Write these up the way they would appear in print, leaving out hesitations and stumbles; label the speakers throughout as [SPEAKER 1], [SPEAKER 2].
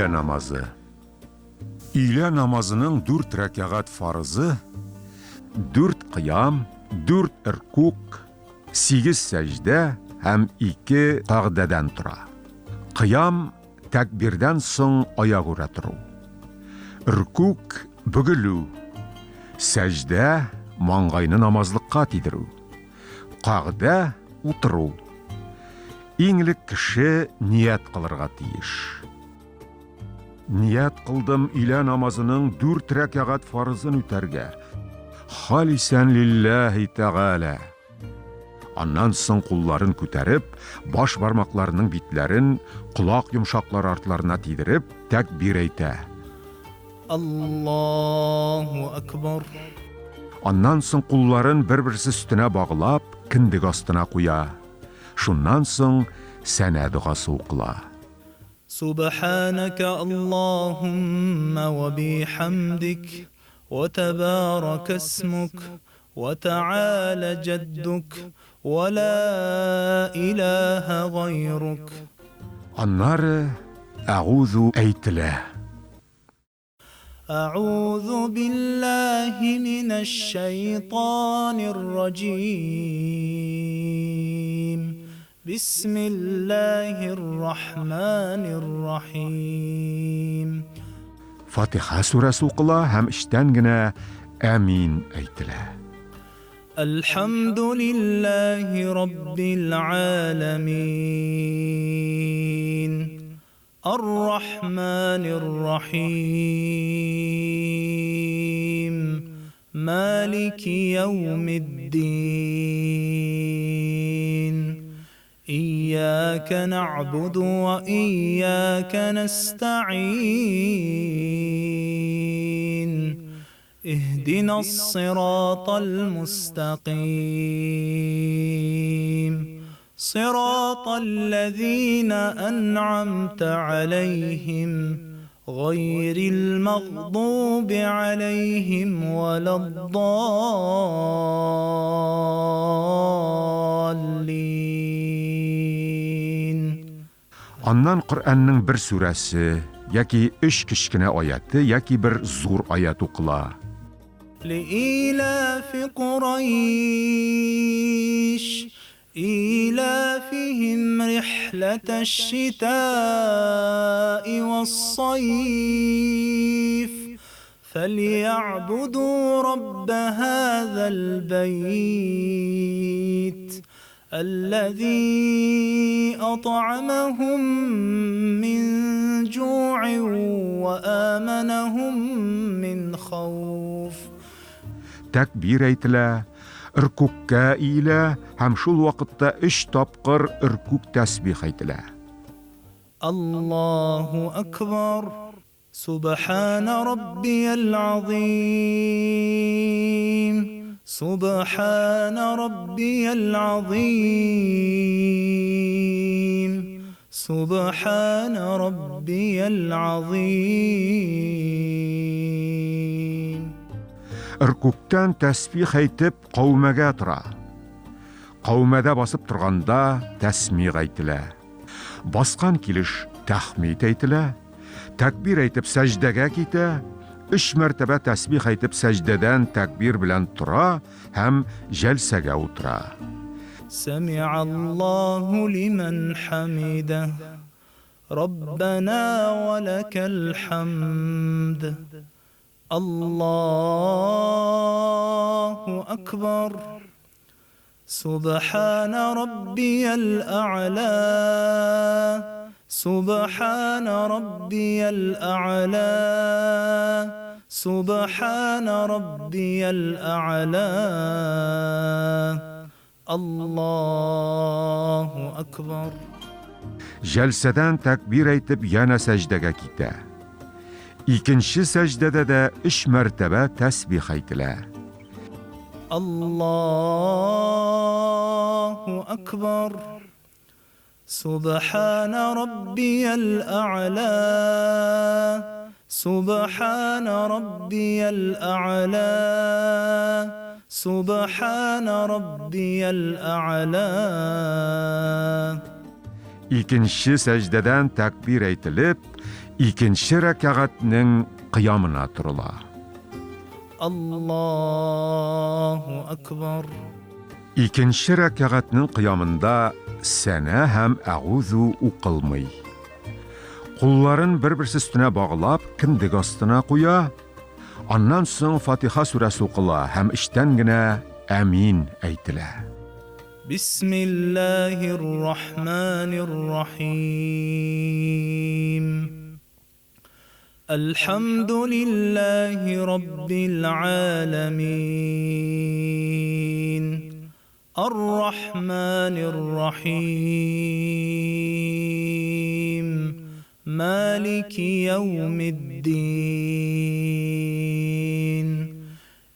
[SPEAKER 1] Өйлә намазы. Өйлә намазының дүрт рәкәгать фарызы, дүрт кыям, дүрт ркук, сигез сәҗдә һәм ике кагъдәдән тора. Кыям, тәкбирдән соң аягүрә тору. Ркук, бөгелү. Сәҗдә, маңгайны намазлыкка тидерү. Кагъдә, утыру. Иң элек кеше ният кылырга тиеш. Ният кылдым өйлә намазының дүрт рәкәгать фарызын үтәргә. Халисән лилләһи тәгалә. Аннан соң кулларын күтәреп, баш бармакларының битләрен колак йомшаклары артларына тидереп, тәкбир әйтә.
[SPEAKER 2] Аллаһу акбар.
[SPEAKER 1] Аннан соң кулларын бер-берсе өстенә баглап, кендек астына куя. Шуннан соң сәнә догасы укыла.
[SPEAKER 2] Субханәкә Аллаһуммә вә бихәмдик, вә тәбарәкә исмүк, вә тәгалә җәддүк, вә лә иләһә гайрук.
[SPEAKER 1] Аннары Әгузу әйтелә.
[SPEAKER 2] Әгузу биллаһи минәш-шәйтанир раҗим. Бисмиллаһир рахманир рахим.
[SPEAKER 1] Фатиха сүрәсе укыла һәм эчтән генә Әмин әйтелә.
[SPEAKER 2] Әлхәмдүлиллаһи раббил галәмин. Ар-Рахманир Рахим, Малики яумиддин, Ияка нәгъбуду ва ияка нәстәгыйн, Иһдинас-сиратал мустәкыйм, сиратал ләзина әнъамта галәйһим, гайрил мәгъдуби галәйһим вәләд-даллин.
[SPEAKER 1] Аннан Коръәннең бер сүрәсе, яки өч кечкенә аяте, яки бер зур аять укыла.
[SPEAKER 2] Лиилафи Курайш, илафихим рихләтәш-шитаи вас-сайф, фәльягъбуду рабба һазал-бәйт, Әлләзи ат'амәһум мин җу'ин вә амәнәһум мин хауф.
[SPEAKER 1] Тәкбир әйтелә, ркүккә иелә һәм шул вакытта өч тапкыр ркүк тәсбих әйтелә.
[SPEAKER 2] Аллаһу әкбар, Субхана раббиял азыйм, Субхана раббиял азыйм, Субхана раббиял азыйм.
[SPEAKER 1] Ркүктән тәсбих әйтеп, каумәгә тора. Каумәдә басып торганда тәсмигъ әйтелә. Баскан килеш тәхмид әйтелә, тәкбир әйтеп сәҗдәгә китә, өч мәртәбә тәсбих әйтеп сәҗдәдән тәкбир белән тора һәм җәлсәгә утыра.
[SPEAKER 2] Сәми'аллаһу лимән хәмидәһ, Раббәнә вә ләкәл хәмд. Аллаһу әкбәр. Субхана раббиял әгъла, Субхана раббиял әгъла, Субхана раббиял әгъла. Аллаһу әкбәр.
[SPEAKER 1] Җәлсәдән тәкбир әйтеп янә сәҗдәгә китә. Икенче сәҗдәдә дә өч мәртәбә тәсбих әйтелә.
[SPEAKER 2] Аллаһу әкбәр. Субхана раббиял әгъла, Субхана раббиял әгъла, Субхана раббиял әгъла.
[SPEAKER 1] Икенче сәҗдәдән тәкбир әйтелеп, Икенче рәкәгатьнең кыямына торыла.
[SPEAKER 2] Аллаһу акбар.
[SPEAKER 1] Икенче рәкәгатьнең кыямында сәнә һәм әгузу укылмый. Кулларын бер-берсе өстенә баглап, кендек астына куя. Аннан соң Фатиха сүрәсе укыла һәм эчтән генә Әмин әйтелә.
[SPEAKER 2] Бисмиллаһир рахманир рахим. Әлхәмдүлиллаһи раббил галәмин. Ар-рахманир рахим. Малики яумиддин.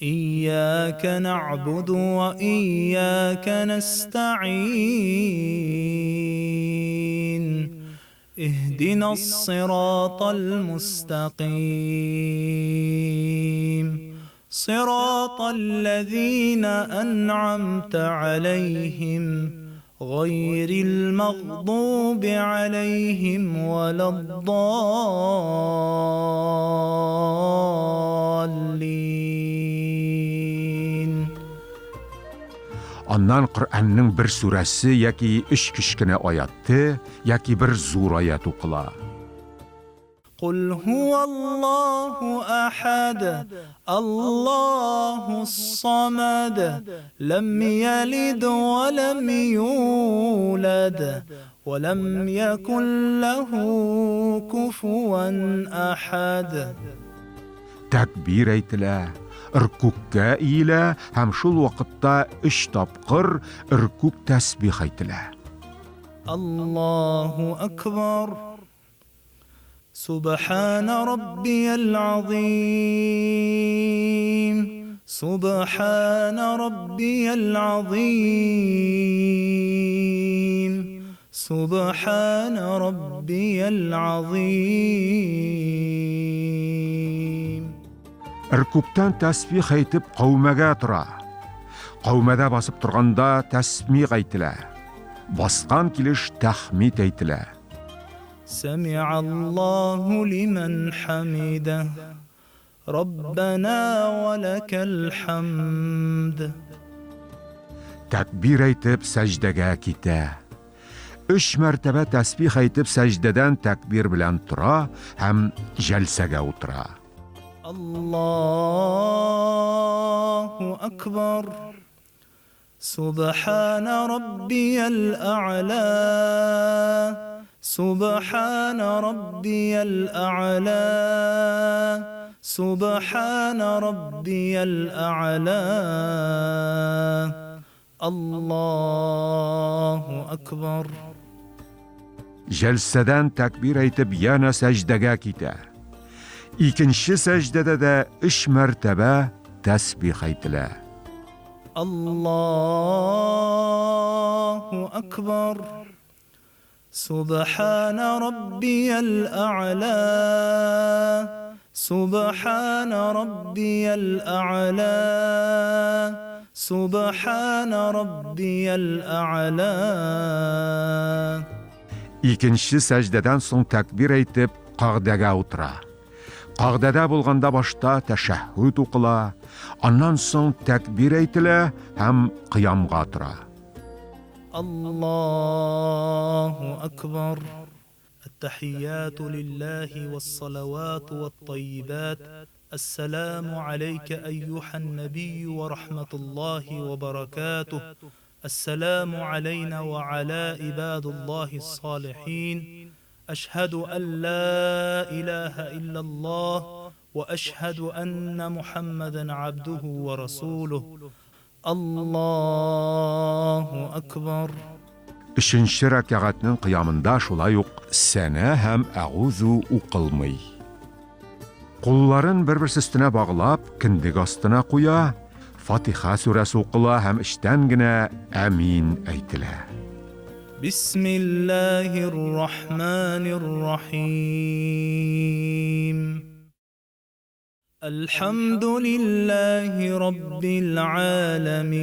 [SPEAKER 2] Ияка нәгъбуду ва ияка нәстәгыйн. Иһдинас сиратал мустәкыйм. Сиратал ләзина әнъамта аләйһим, гайрил мәгъдуби аләйһим вәләд-даллин.
[SPEAKER 1] Аннан Коръәннең бер сүрәсе яки өч кечкенә аяте яки бер зур аят укыла.
[SPEAKER 2] Кул һуаллаһу әхәд, Аллаһус самад, ләм ялид ва ләм юлад, ва ләм якун ләһу куфуан әхәд.
[SPEAKER 1] Тәкбир әйтелә, ркүккә иелә һәм шул вакытта өч тапкыр ркүк тәсбих әйтелә.
[SPEAKER 2] Аллаһу акбар. Субхана раббиял азим. Субхана раббиял азим. Субхана раббиял азим.
[SPEAKER 1] Ркүктән тәсбих әйтеп каумәгә тора. Каумәдә басып торганда тәсмих әйтелә. Баскан килеш тәхмид әйтелә.
[SPEAKER 2] Сәми'аллаһу лиман хәмидә. Раббана ва ләкәл хәмд.
[SPEAKER 1] Тәкбир әйтеп сәҗдәгә китә. Өч мәртәбә тәсбих әйтеп сәҗдәдән тәкбир белән тора һәм җәлсәгә утыра.
[SPEAKER 2] Аллаһу акбар. Субхана раббиял а'ла. Субхана раббиял а'ла. Субхана раббиял а'ла. Аллаһу акбар.
[SPEAKER 1] Җәлсәдән тәкбир әйтеп янә сәҗдәгә китә. Икенче сәҗдәдә дә өч мәртәбә тәсбих әйтелә.
[SPEAKER 2] Аллаһу акбар. Субхана раббиял а'ла. Субхана раббиял а'ла. Субхана раббиял а'ла.
[SPEAKER 1] Икенче сәҗдәдән соң тәкбир әйтеп, кагдәгә утыра. Кагдәдә булганда башта тәшәһһүд укыла, аннан соң тәкбир әйтелә һәм кыямга тора.
[SPEAKER 2] Аллаһу акбар. Ат-тахияту лиллаһи вас-салавату ват-таййибат. Ассаламу алейка айюхан набийю ва рахматуллаһи ва баракатух. Ассаламу алейна ва аля ибадуллаһи ссалихин. Ашһаду ан ла илаһа иллаллаһ ва ашһаду анна Мухаммадан абдуху ва расулух. Аллаһу акбар.
[SPEAKER 1] Өченче рәкәгатьнең кыямында шулай ук сәнә һәм әгузу укылмый. Кулларын бер-берсе өстенә баглап, кендек астына куя, Фатиха сүрәсе укыла һәм эчтән генә Әмин әйтелә.
[SPEAKER 2] Бисмиллаһир рахманир рахим. Әлхәмдүлиллаһи раббил галәмин.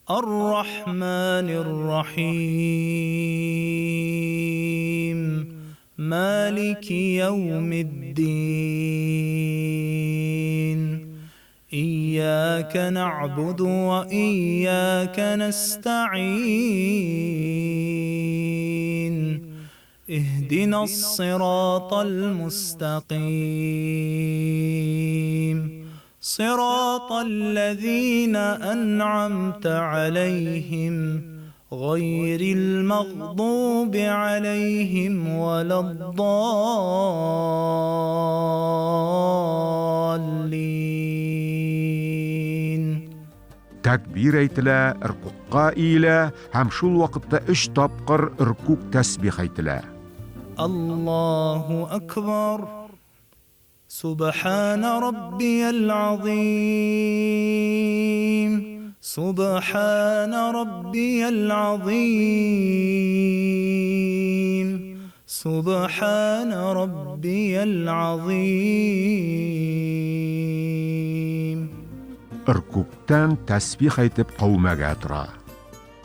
[SPEAKER 2] الرحمن الرحيم مالك يوم الدين إياك نعبد وإياك نستعين اهدنا الصراط المستقيم صراط الذين أنعمت عليهم غير المغضوب عليهم ولا الضالين.
[SPEAKER 1] Тәкбир әйтелә, ркукка иелә һәм шул вакытта өч тапкыр ркук тәсбих әйтелә.
[SPEAKER 2] الله أكبر سبحان ربي العظيم سبحان ربي العظيم سبحان ربي العظيم.
[SPEAKER 1] Ркуктан тәсбих әйтеп каумәгә тора.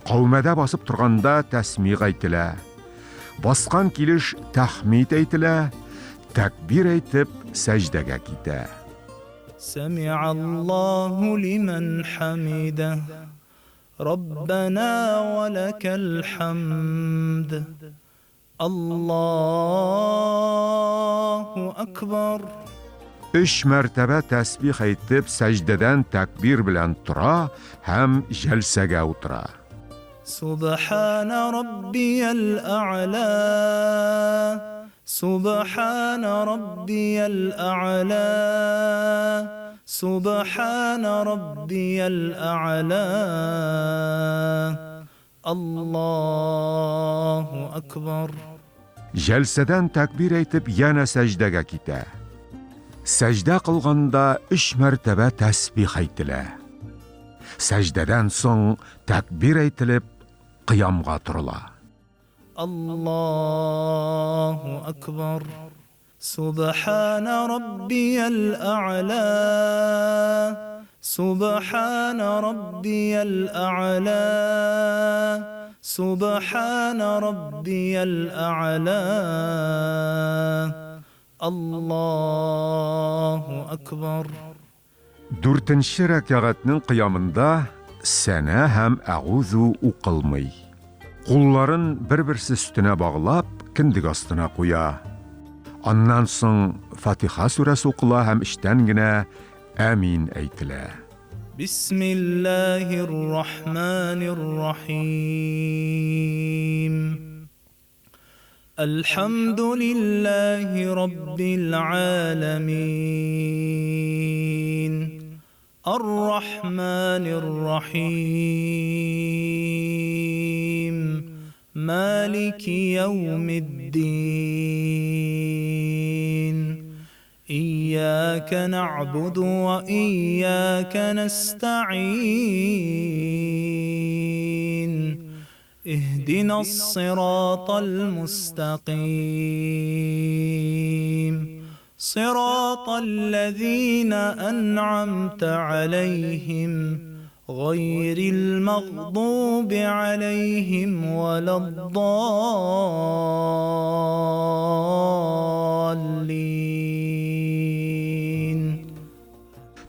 [SPEAKER 1] Каумәдә басып торганда тәсмих әйтелә. Баскан килеш тәхмид әйтелә, тәкбир әйтеп сәҗдәгә китә.
[SPEAKER 2] سمع الله لمن حمده ربنا ولك الحمد الله أكبر.
[SPEAKER 1] Өч мәртәбә тәсбих әйтеп сәҗдәдән тәкбир белән тора һәм җәлсәгә утыра.
[SPEAKER 2] سبحان ربي الأعلى سبحان ربي الأعلى سبحان ربي الأعلى الله أكبر.
[SPEAKER 1] Җәлсәдән тәкбир әйтеп янә сәҗдәгә китә. Сәҗдә кылганда өч мәртәбә тәсбих әйтелә. Сәҗдәдән соң тәкбир әйтелеп кыямга торыла.
[SPEAKER 2] الله أكبر سبحان ربي الأعلى سبحان ربي الأعلى سبحان ربي الأعلى الله أكبر.
[SPEAKER 1] Дүртенче рәкәгатьнең кыямында сәнә һәм әгузу укылмый. Кулларын бер-берсе өстенә баглап, кендек астына куя. Аннан соң Фатиха сүрәсе укыла һәм эчтән генә Амин әйтелә.
[SPEAKER 2] بسم الله الرحمن الرحيم الحمد لله رب العالمين الرحمن الرحيم مالك يوم الدين إياك نعبد وإياك نستعين اهدنا الصراط المستقيم صراط الذين أنعمت عليهم غير المغضوب عليهم ولا الضالين.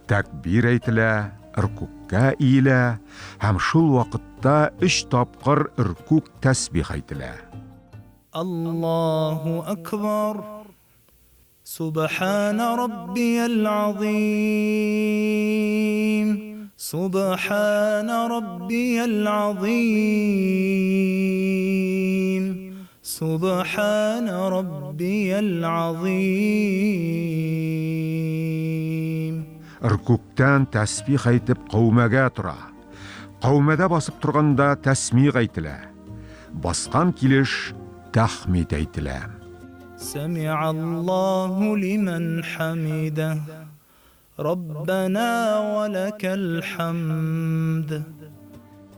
[SPEAKER 1] Тәкбир әйтелә, ркукка иелә һәм шул вакытта өч тапкыр ркук тәсбих әйтелә.
[SPEAKER 2] الله أكبر سبحان ربي العظيم سبحان ربي العظيم سبحان ربي العظيم.
[SPEAKER 1] Ркуктан тәсбих әйтеп каумәгә тора. Каумәдә басып торганда тәсмих әйтелә. Баскан килеш тәхмид әйтелә.
[SPEAKER 2] سمع الله لمن حمده ربنا ولك الحمد.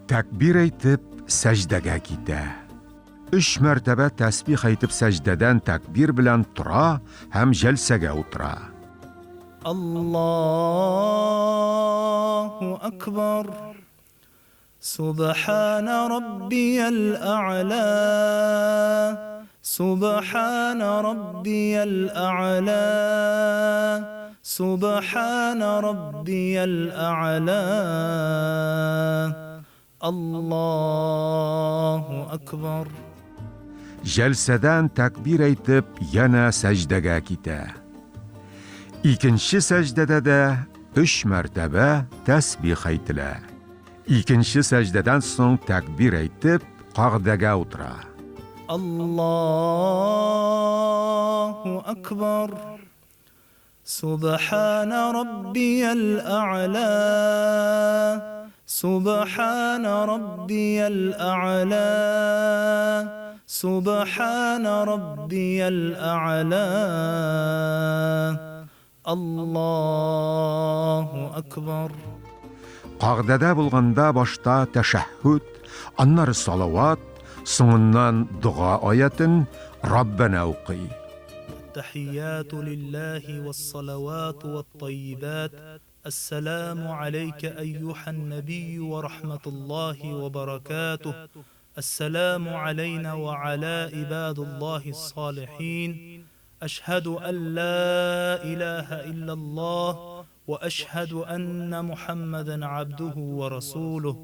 [SPEAKER 1] Тәкбир әйтеп сәҗдәгә китә. Өч мәртәбә тәсбих әйтеп сәҗдәдән тәкбир белән тора һәм җәлсәгә утыра.
[SPEAKER 2] الله أكبر سبحان ربي الأعلى سبحان ربي الأعلى سبحان ربي الأعلى الله أكبر
[SPEAKER 1] Җәлсәдән тәкбир әйтеп, янә сәҗдәгә китә. Икенче сәҗдәдә дә өч мәртәбә тәсбих әйтелә. Икенче сәҗдәдән соң тәкбир әйтеп, кагдәгә утыра.
[SPEAKER 2] Аллаһу акбар. Субхана раббиял а'ла. Субхана раббиял а'ла. Субхана раббиял а'ла. Аллаһу акбар.
[SPEAKER 1] Кагдәдә булганда башта тәшәһһүд, аннары салават, соңыннан дога аятен Раббәнә укый.
[SPEAKER 2] Аттахияту лиллаһи вассалавату ваттайибат. Ассаламу алейка айюхан набийю ва рахматуллахи ва баракатух. Ассаламу алейна ва аля ибадуллахи ссалихин. Ашһаду ан ла илаһа иллаллах ва ашһаду анна Мухаммадан абдуху ва расулух.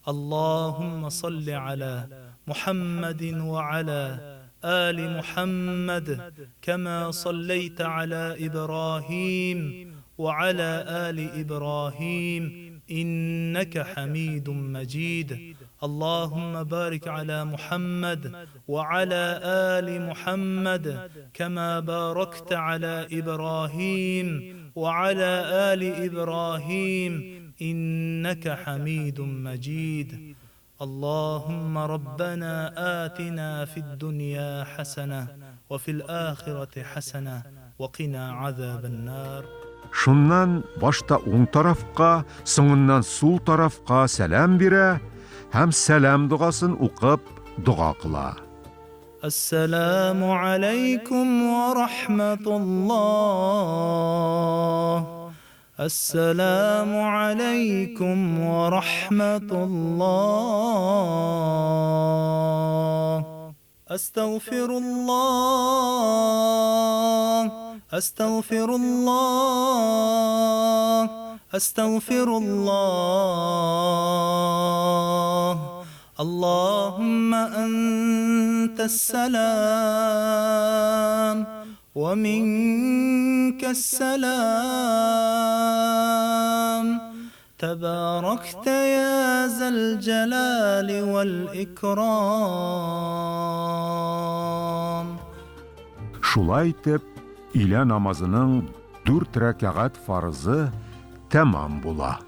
[SPEAKER 2] Аллаһумма салли аля Мухаммадин ва аля آل محمد كما صليت على إبراهيم وعلى آل إبراهيم إنك حميد مجيد. اللهم بارك على محمد وعلى آل محمد كما باركت على إبراهيم وعلى آل إبراهيم إنك حميد مجيد. اللهم ربنا آتنا في الدنيا حسنة وفي الآخرة حسنة وقنا عذاب النار.
[SPEAKER 1] Шуннан башта уң тарафка, соңыннан сул тарафка сәлам бирә һәм сәлам догасын укып дога кыла.
[SPEAKER 2] Ассаламу алейкум ва рахматуллах. Ассаламу алейкум ва рахматуллах. Астагфируллах, астагфируллах, астагфируллах. Аллахумма антас салам ва минкас салам. Табаракта я зал джалали вал икрам.
[SPEAKER 1] Шулай итеп, өйлә намазының 4 рәкәгать фарызы тәмам була.